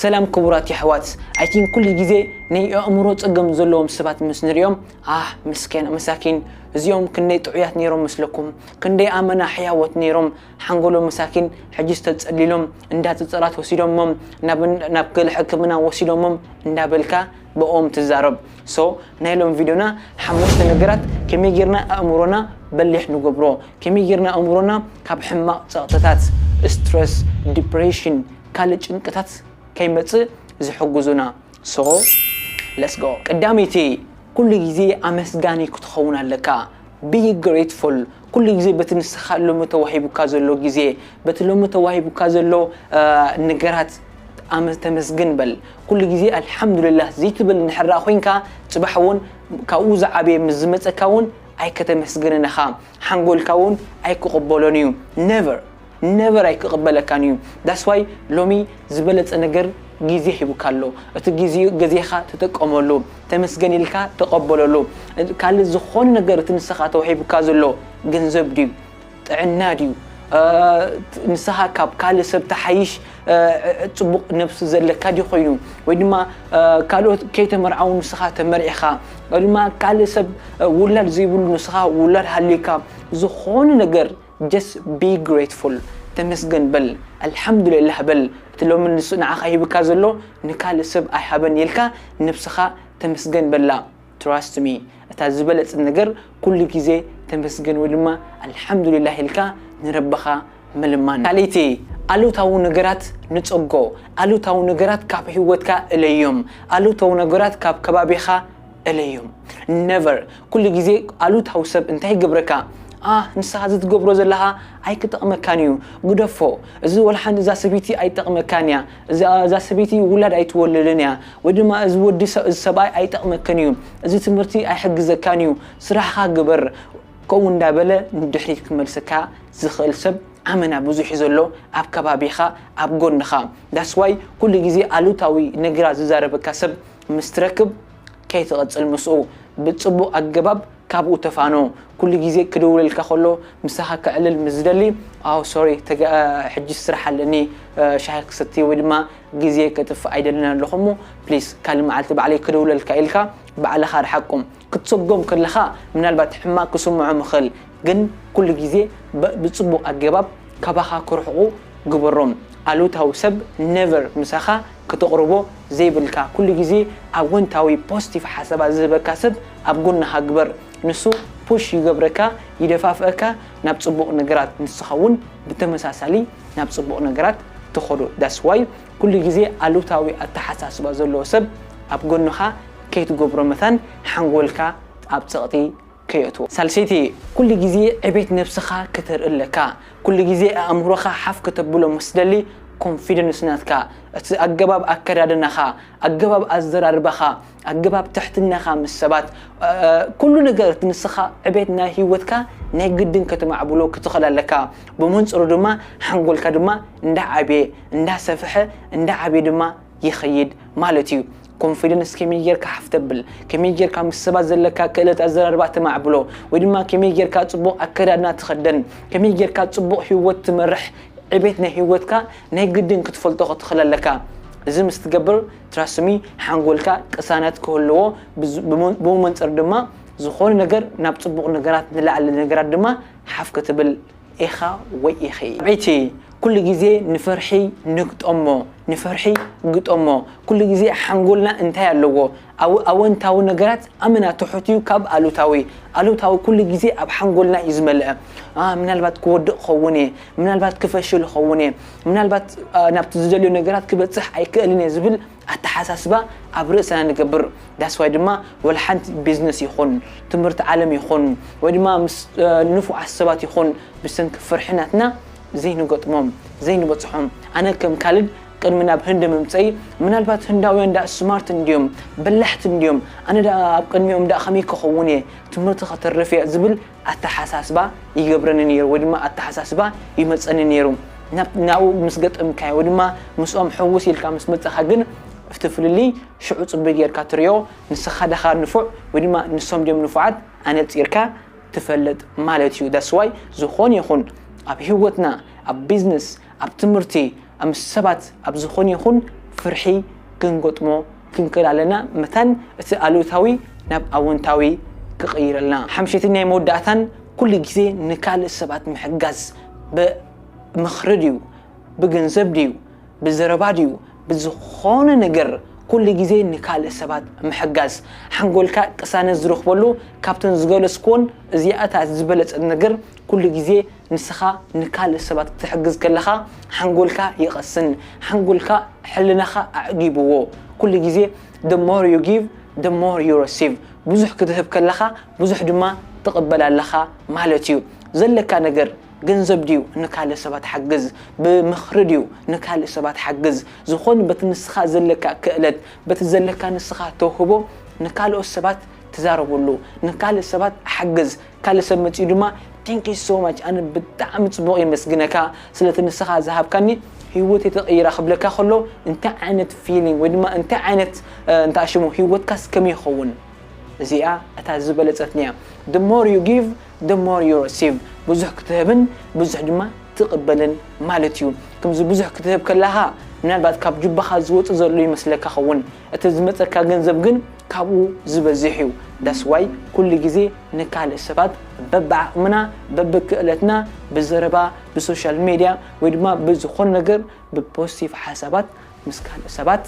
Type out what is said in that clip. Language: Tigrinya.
ሰላም ክቡራት የሕዋት፣ I think ኩሉ ግዜ ናይ ኣእምሮ ጸገም ዘለዎም ሰባት ምስ ንሪኦም፣ ኣህ ምስኪን መሳኪን፣ እዚኦም ክንደይ ጥዑያት ነይሮም መስለኩም፣ ክንደይ ኣመና ሕያዎት ነይሮም፣ ሓንጎሎም መሳኪን ሕጂ ዝተጸሊሎም እንዳ ጽጸራት ወሲዶሞም፣ ናብ ናብ ገለ ሕክምና ወሲዶሞም እንዳበልካ ብኦም ትዛረብ። So ናይ ሎም ቪድዮና ሓሙሽተ ነገራት ከመይ ጌርና ኣእምሮና በሊሕ ንገብሮ፣ ከመይ ጌርና ኣእምሮና ካብ ሕማቕ ጸቕጥታት፣ ስትረስ፣ ዲፕሬሽን፣ ካልእ ጭንቅታት ከይመጽእ ዝሕግዙና። So let's go። ቀዳመይቲ፣ ኩሉ ግዜ ኣመስጋኒ ክትኸውን ኣለካ። Be grateful። ኩሉ ግዜ በቲ ንስኻ ሎሚ ተዋሂቡካ ዘሎ ግዜ፣ በቲ ሎሚ ተዋሂቡካ ዘሎ ነገራት ኣመ ተመስግን በል። ኩሉ ግዜ ኣልሓምዱልላህ ዘይትብል እንድሕር ኮይንካ፣ ጽባሕ እውን ካብኡ ዝዓበየ ምስ ዝመጸካ እውን ኣይከተመስግንን ኢኻ። ሓንጎልካ እውን ኣይክቕበሎን እዩ። Never never ኣይክቕበለካን እዩ። That's why ሎሚ ዝበለጸ ነገር ግዜ ሂቡካ ኣሎ። እቲ ግዜ ግዜኻ ተጠቀመሉ፣ ተመስገን ኢልካ ተቐበለሉ። ካልእ ዝኾነ ነገር እቲ ንስኻ ተዋሂቡካ ዘሎ ገንዘብ ድዩ፣ ጥዕና ድዩ፣ ንስኻ ካብ ካልእ ሰብ ተሓይሽ ጽቡቕ ነብሲ ዘለካ ድዩ ኮይኑ፣ ወይ ድማ ካልኦት ከይተመርዓው ንስኻ ተመርዒኻ፣ ወይ ድማ ካልእ ሰብ ውላድ ዘይብሉ ንስኻ ውላድ ሃልዩካ፣ ዝኾነ ነገር just be grateful። ተመስገን በል፣ ኣልሓምዱሊላህ በል። እቲ ሎሚ ንሱ ንዓኻ ሂብካ ዘሎ ንካልእ ሰብ ኣይሃበን ኢልካ ነብስኻ ተመስገን በላ። Trust me፣ እታ ዝበለጸት ነገር ኩሉ ግዜ ተመስገን ወይ ድማ ኣልሓምዱሊላህ ኢልካ ንረብኻ ምልማን። ካልኣይቲ፣ ኣሉታዊ ነገራት ንጸጎ። ኣሉታዊ ነገራት ካብ ህይወትካ እለዮም። ኣሉታዊ ነገራት ካብ ከባቢኻ እለዮም። Never። ኩሉ ግዜ ኣሉታዊ ሰብ እንታይ ይገብረካ? ኣህ ንስኻ እዚ ትገብሮ ዘለኻ ኣይክጠቕመካን እዩ፣ ግደፎ። እዚ ወላ ሓንቲ እዛ ሰበይቲ ኣይጠቕመካን እያ፣ እዛ እዛ ሰበይቲ ውላድ ኣይትወልድን እያ፣ ወይ ድማ እዚ ወዲ ሰብ እዚ ሰብኣይ ኣይጠቕመክን እዩ፣ እዚ ትምህርቲ ኣይሕግዘካን እዩ፣ ስራሕኻ ግበር። ከምኡ እንዳበለ ንድሕሪት ክመልሰካ ዝኽእል ሰብ ኣመና ብዙሕ እዩ ዘሎ ኣብ ከባቢኻ፣ ኣብ ጎንኻ። That's why ኩሉ ግዜ ኣሉታዊ ነገራት ዝዛረበካ ሰብ ምስ ትረክብ ከይትቐጽል ምስኡ፣ ብጽቡቕ ኣገባብ ካብኡ ተፋኖ። ኩሉ ግዜ ክድውለልካ ከሎ ምሳኻ ከዕልል ምስ ዝደሊ፣ ኣው ሶሪ፣ ሕጂ ስራሕ ኣለኒ፣ ሻሂ ክሰቲ ወይ ድማ ግዜ ከጥፍእ ኣይደልን ኣለኹ እሞ ፕሊስ ካልእ መዓልቲ ባዕለይ ክድውለልካ ኢልካ ባዕልኻ ርሓቆም። ክትሰጎም ከለኻ ምናልባት ሕማቕ ክስምዖም ይኽእል፣ ግን ኩሉ ግዜ ብጽቡቕ ኣገባብ ካባኻ ክርሕቑ ግበሮም። ኣሉታዊ ሰብ ነቨር ምሳኻ ክተቕርቦ ዘይብልካ፣ ኩሉ ግዜ ኣወንታዊ ፖዚቲቭ ሓሳባት ዝህበካ ሰብ ኣብ ጎንኻ ግበር። ንሱ ፑሽ ይገብረካ፣ ይደፋፍአካ ናብ ጽቡቕ ነገራት፣ ንስኻ እውን ብተመሳሳሊ ናብ ጽቡቕ ነገራት ትኸዶ። That's why ኩሉ ግዜ ኣሉታዊ ኣተሓሳስባ ዘለዎ ሰብ ኣብ ጎንኻ ከይትገብሮ መታን ሓንጎልካ ኣብ ጸቕጢ ከየእትዎ። ሳልሰይቲ፣ ኩሉ ግዜ ዕቤት ነብስኻ ከተርኢ ኣለካ። ኩሉ ግዜ ኣእምሮኻ ሓፍ ከተብሎ ምስ ትደሊ፣ ኮንፊደንስ ናትካ፣ እቲ ኣገባብ ኣከዳድናኻ፣ ኣገባብ ኣዘራርባኻ፣ ኣገባብ ትሕትናኻ ምስ ሰባት፣ ኩሉ ነገር እቲ ንስኻ ዕቤት ናይ ህይወትካ ናይ ግድን ከተማዕብሎ ክትኽእል ኣለካ። ብመንጽሩ ድማ ሓንጎልካ ድማ እንዳዓበየ እንዳሰፍሐ እንዳዓበየ ድማ ይኸይድ ማለት እዩ። ኮንፊደንስ ከመይ ጌርካ ሓፍ ተብል፣ ከመይ ጌርካ ምስ ሰባት ዘለካ ክእለት ኣዘራርባ ተማዕብሎ፣ ወይ ድማ ከመይ ጌርካ ጽቡቕ ኣከዳድና ትኸደን፣ ከመይ ጌርካ ጽቡቕ ህይወት ትመርሕ፣ ዕቤት ናይ ህይወትካ ናይ ግድን ክትፈልጦ ክትኽእል ኣለካ። እዚ ምስ ትገብር ትራስሚ ሓንጎልካ ቅሳነት ክህልዎ፣ ብዝ- ብመ- ብመንጽር ድማ ዝኾነ ነገር ናብ ጽቡቕ ነገራት፣ ንላዕሊ ነገራት ድማ ሓፍ ክትብል ኢኻ ወይ ኢኺ። ራብዐይቲ፣ ኩሉ ግዜ ንፍርሒ ንግጠሞ፣ ንፍርሒ ግጠሞ። ኩሉ ግዜ ሓንጎልና እንታይ ኣለዎ? ኣወ- ኣወንታዊ ነገራት ኣመና ትሑት እዩ ካብ ኣሉታዊ። ኣሉታዊ ኩሉ ግዜ ኣብ ሓንጎልና እዩ ዝመልአ። ኣ፣ ምናልባት ክወድቕ ኸውን እየ፣ ምናልባት ክፈሽል ኸውን እየ፣ ምናልባት ናብቲ ዝደልዮ ነገራት ክበጽሕ ኣይክእልን እየ ዝብል ኣተሓሳስባ ኣብ ርእስና ንገብር። That's why ድማ ወላ ሓንቲ ቢዝነስ ይኹን ትምህርቲ ዓለም ይኹን ወይ ድማ ምስ ንፉዓት ሰባት ይኹን ብሰንኪ ፍርሒ ናትና ዘይንገጥሞም ዘይንበጽሖም። ኣነ ከም ካልድ ቅድሚ ናብ ህንዲ ምምፀይ ምናልባት ህንዳውያን ዳ ስማርት እንድዮም በላሕቲ እንድዮም ኣነ ዳ ኣብ ቅድሚኦም ዳ ከመይ ክኸውን እየ ትምህርቲ ከተርፍ እየ ዝብል ኣተሓሳስባ ይገብረኒ ነይሩ ወይ ድማ ኣተሓሳስባ ይመፀኒ ነይሩ። ናብኡ ምስ ገጠምካዮ ወይ ድማ ምስኦም ሕውስ ኢልካ ምስ መፀኻ ግን እቲ ፍልልይ ሽዑ ፅቡቅ ጌርካ ትሪኦ። ንስኻ ዳኻ ንፉዕ ወይ ድማ ንሶም ድዮም ንፉዓት ኣነፂርካ ትፈልጥ ማለት እዩ። That's why ዝኾነ ይኹን ኣብ ህይወትና፣ ኣብ ቢዝነስ፣ ኣብ ትምህርቲ፣ ምስ ሰባት ኣብ ዝኾነ ይኹን ፍርሒ ክንገጥሞ ክንክእል ኣለና፣ መታን እቲ ኣሉታዊ ናብ ኣወንታዊ ክቕይረልና። ሓምሸይቲ ናይ መወዳእታን ኩሉ ግዜ ንካልእ ሰባት ምሕጋዝ፣ ብምኽሪ ድዩ፣ ብገንዘብ ድዩ፣ ብዘረባ ድዩ፣ ብዝኾነ ነገር ኩሉ ግዜ ንካልእ ሰባት ምሕጋዝ። ሓንጎልካ ቅሳነት ዝረኽበሉ ካብተን ዝገለጽኩዎን እዚኣታ ዝበለጸት ነገር ኩሉ ግዜ ንስኻ ንካልእ ሰባት ክትሕግዝ ከለኻ ሓንጎልካ ይቐስን፣ ሓንጎልካ ሕልናኻ ኣዕጊብዎ። ኩሉ ግዜ the more you give, the more you receive። ብዙሕ ክትህብ ከለኻ ብዙሕ ድማ ትቕበል ኣለኻ ማለት እዩ። ዘለካ ነገር ገንዘብ ድዩ ንካልእ ሰባት ሓግዝ፣ ብምኽሪ ድዩ ንካልእ ሰባት ሓግዝ። ዝኾነ በቲ ንስኻ ዘለካ ክእለት፣ በቲ ዘለካ ንስኻ ተውህቦ ንካልኦት ሰባት ትዛረበሉ፣ ንካልእ ሰባት ሓግዝ። ካልእ ሰብ መጺኡ ድማ thank you so much፣ ኣነ ብጣዕሚ ጽቡቕ የመስግነካ ስለቲ ንስኻ ዝሃብካኒ ህይወት የተቐይራ ክብለካ ከሎ እንታይ ዓይነት feeling ወይ ድማ እንታይ ዓይነት እንታይ ሽሙ ህይወትካስ ከመይ ይኸውን? እዚኣ እታ ዝበለጸትንያ። The more you give, the more you receive። ብዙሕ ክትህብን ብዙሕ ድማ ትቕበልን ማለት እዩ። ከምዚ ብዙሕ ክትህብ ከለኻ ምናልባት ካብ ጅባኻ ዝወጽእ ዘሎ ይመስለካ ኸውን፣ እቲ ዝመጸካ ገንዘብ ግን ካብኡ ዝበዝሕ እዩ። That's why ኩሉ ግዜ ንካልእ ሰባት በብዓቕምና በብክእለትና ብዘረባ ብሶሻል ሜድያ ወይ ድማ ብዝኾነ ነገር ብፖዚቲቭ ሓሳባት ምስ ካልእ ሰባት